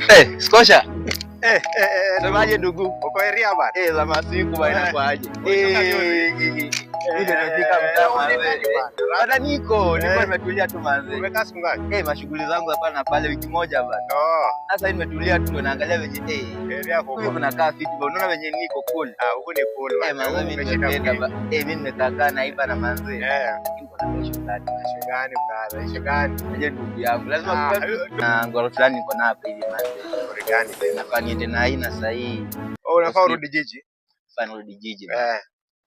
Hey, Skosha. Eh, Semaje ndugu? Uko area bana? Eh, za masiku bana inakuaje? Eh, mimi nimefika mtaa manze. Bana niko nimetulia tu manze. Umekaa siku ngapi? Eh, mashughuli zangu hapa na pale wiki moja bana. Oh, Sasa hivi nimetulia tu ndo naangalia venye area huko. huyu kunakaa fiti bana. Unaona venye niko cool. Ah, huku ni cool Eh, bana. manze mimi Umeshinda nimependa kweli. ba. Eh, mimi nimekaa kaa naiba na manze. Eh, Lakini kuna kesho fulani. issue gani brother? Issue gani? Unajua ndugu yangu lazima Ah, na ngoro fulani niko nayo hapa hivi manze. Story gani tena? Nafaa niende na hii na sahii. Oh, unafaa urudi jiji? Nafaa nirudi jiji. Eh,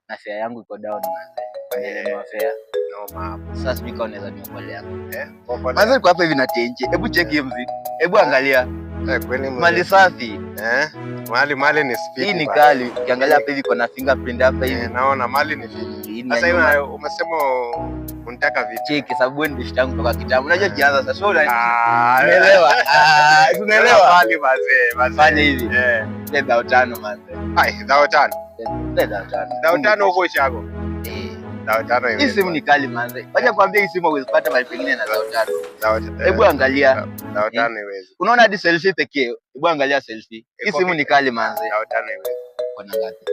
Na fare yangu iko down manze. Nimelemewa fare. noma hapo. Sasa sijui kama unaweza niokolea. Eh, popote. Manze niko hapa hivi na tenje. Hebu check hiyo mziki. Hebu angalia. Eh, kweli mzee. Mali safi. Eh, mali ni speed. Hii ni bana. kali. Ukiangalia hapa hivi kuna fingerprint hapa hivi. Eh, naona mali ni fiti. Hii ni Sasa ya hivi nyuma. umesema unataka vipi? Cheki sababu wewe ni beshte yangu kutoka kitambo. Unajua kianza sasa. So Ah, unaelewa. Ah, tunaelewa. Mali mazee, mazee. Fanya hivi. Eh. Ile dhao tano manze. Ai, dhao tano. Ile dhao tano. Dhao tano huko Ushago. Eh. Dhao tano Hii iwezi. simu ni kali manze. Wacha kwambia hii simu huwezi pata mahali pengine na dhao tano. Dhao tano. Hebu angalia. Dhao tano iwezi. Unaona hadi selfie pekee. Hebu angalia selfie. Hii Iko simu ni kali manze. Dhao tano iwezi. Kuna ngapi?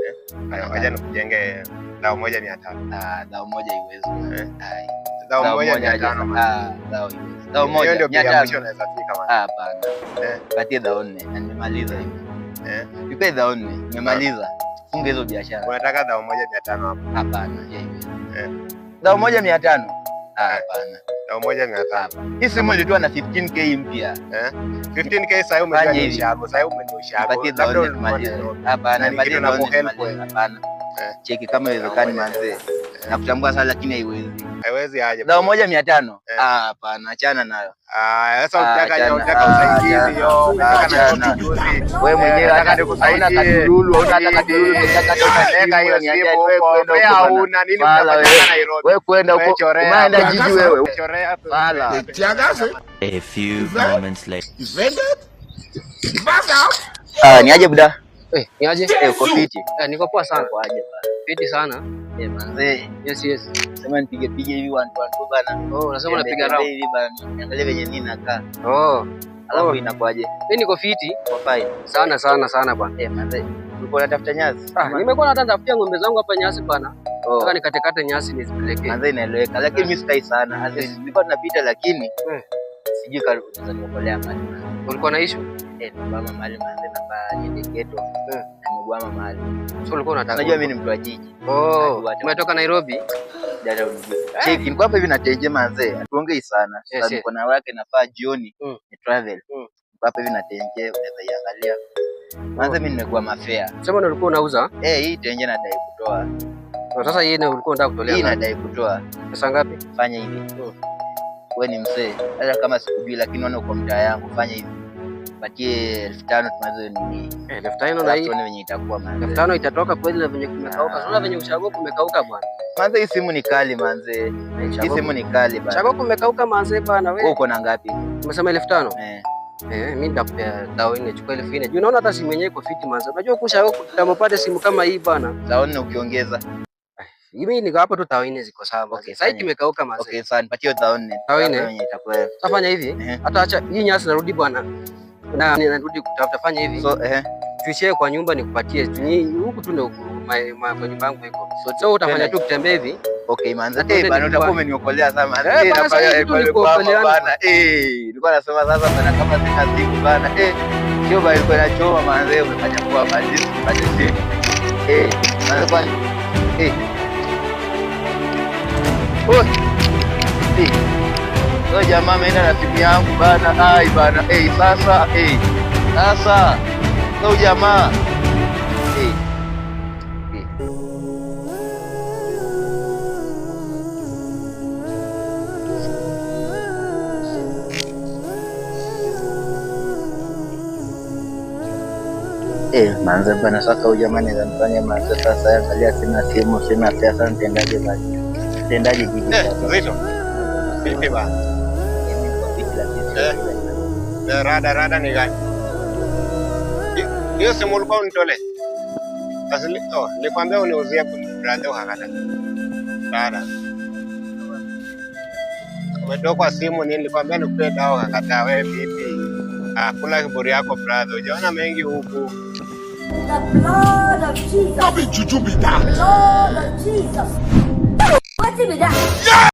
Haya, wacha nikujenge dhao moja mia tano. Ah, dhao moja iwezi. Eh. Ai. Dhao moja mia aje tano. sasa. Ah, dhao iwezi. Dhao Hiyo moja ndio mia bei ya mwisho tano. naweza fika man. Ah, hapana. Eh. Patie dhao nne na nimemaliza hivi. Eh. Nipe dhao nne, nimemaliza. Funga hizo biashara. Unataka dhao moja mia tano hapo. Hapana, hiyo haiwezi. Eh. Dhao moja mia tano. Ah, hapana. Dhao moja mia tano. Hii simu ilitoa na 15K mpya. Eh. 15K sasa umejua Fanya ni hivi. ushago. Sasa umejua ushago. Nipatie dhao Labda nne ulikuwa tumalize. Nairobi. Hapana, Na ni nipatie kitu dhao nne nakuhelp tumalize. wewe. Hapana. Eh. Cheki kama iwezekani manze. Nakutambua sana lakini haiwezi. Haiwezi aje. Dhao moja mia tano? Eh. Ah, hapana, achana nayo. Ah, sasa Ah, unataka achana. unataka Ah, usaidizi achana. yo. Unataka Achana. na ujuzi. Wewe mwenyewe nataka hata nikusaidie. hauna katululu, hauna hata katululu, Weka hiyo simu huko. kwenda Wewe huko bana. hauna nini Fala mnafanyana wewe. Nairobi. Wewe kwenda Wewe huko, chorea. umeenda jiji wewe. Chorea. Fala. A few moments later. Ah, ni aje buda? Eh, ni aje? Eh, uko fiti? Eh, niko poa sana. Uko aje bana? Fiti sana. Eh, manze, Yes, yes. sema nipige pige hivi one two one two bana. Oh, unasema unapiga Niangalie round. hivi bana. Niangalie venye nini nakaa. Oh, Alafu Oh. inakuaje? mimi niko fiti Kwa fine. sana sana sana bwana. Eh, manze, ulikuwa unatafuta nyasi? Ah, nimekuwa hata natafutia ng'ombe zangu hapa nyasi bwana. Oh. Nataka nikatekate nyasi nizipelekee. Manze inaeleweka, lakini mimi sikai sana. As in, nilikuwa tunapita lakini Eh. sijui kama unaweza niokolea mahali. Ulikuwa na issue? Eh, nimekwama mahali manze, nafaa niende ghetto. Eh. Na nimekwama mahali. So ulikuwa unataka. Unajua mimi ni mtu wa jiji. Oh, Najua hata- umetoka Nairobi? Dada unijue. Cheki, niko hapa hivi na tenje manze. Hatuongei sana. Yes, Sasa yes. niko na wake nafaa jioni ni travel. Niko hapa hivi na tenje, unaweza iangalia. Manze mimi nimekuwa mafea. Sema ndio ulikuwa unauza? Eh, hii tenje nadai kutoa. Oh, sasa hii ndio ulikuwa unataka kutolea Hii ngapi? nadai kutoa. Pesa ngapi? Fanya hivi. Wewe ni mzee. Hata kama sikujui lakini naona uko mtaa yangu, fanya hivi. Patie 5,000 tumalize nini. Eh, 5,000 na Alafu hii. tuone venye itakuwa manze. 5,000 itatoka kweli na venye kumekauka. Unaona venye ushago kumekauka bwana. Manze hii simu ni kali manze. Eh, Hii ushago- simu ni kali bana. Ushago kumekauka manze bwana Wewe wewe. uko na ngapi? Umesema 5,000? Eh. Eh, mimi nitakupea dhao nne, chukua 4,000. Juu unaona hata simu yenyewe iko fiti manze. Unajua kusha kama upate simu kama hii bana. Dhao nne ukiongeza. Mimi niko hapo tu dhao nne ziko sawa. Okay, Okay, sasa fanya. kimekauka manze. Okay, sawa nipatie dhao nne. Dhao nne? Venye itakuwa. Sasa fanya hivi, Eh. hata acha hii nyasi narudi bwana. Na narudi kutafuta, fanya hivi. So Tuishie kwa nyumba nikupatie. Huku tu ndio kwa nyumba yangu iko. So utafanya twende. tu kutembea hivi. Okay manze, Na twende eh bana, utakuwa nyumbani. umeniokolea sana manze. Eh, Eh, bana, nafanya sasa hivi tu pale ni kwako kuokoleana. bana. Eh, nilikuwa nasema sasa bana, kama sina simu bana. Eh, sio bana, ilikuwa inachoma manze, umefanya poa manze, sipate simu. Eh, manze kwani eh. Oh. Eh. So jamaa ameenda na simu yangu bana. Ai bana. Eh, sasa eh. Sasa. So jamaa. Eh. Eh. Eh, manze bana, sasa huyu jamaa anaweza nifanya manze sasa, angalia sina simu, sina pesa, nitendaje bana? Nitendaje jiji Eh, sasa? Zito. Vipi bana? Mimi niko fiti lakini sio Eh. vile. Eh, rada ni gani? Hiyo simu ulikuwa unitolee? Sasa oh, nilikwambia uniuzie brother ukakata. Rada. Umetoka simu nini? Nilikwambia nikupe dawa ukakataa. Wewe vipi? Ah, kula kiburi yako brother. Hujaona mengi huku. The blood of Jesus. No be juju be that. Blood of Jesus. Wetin be that?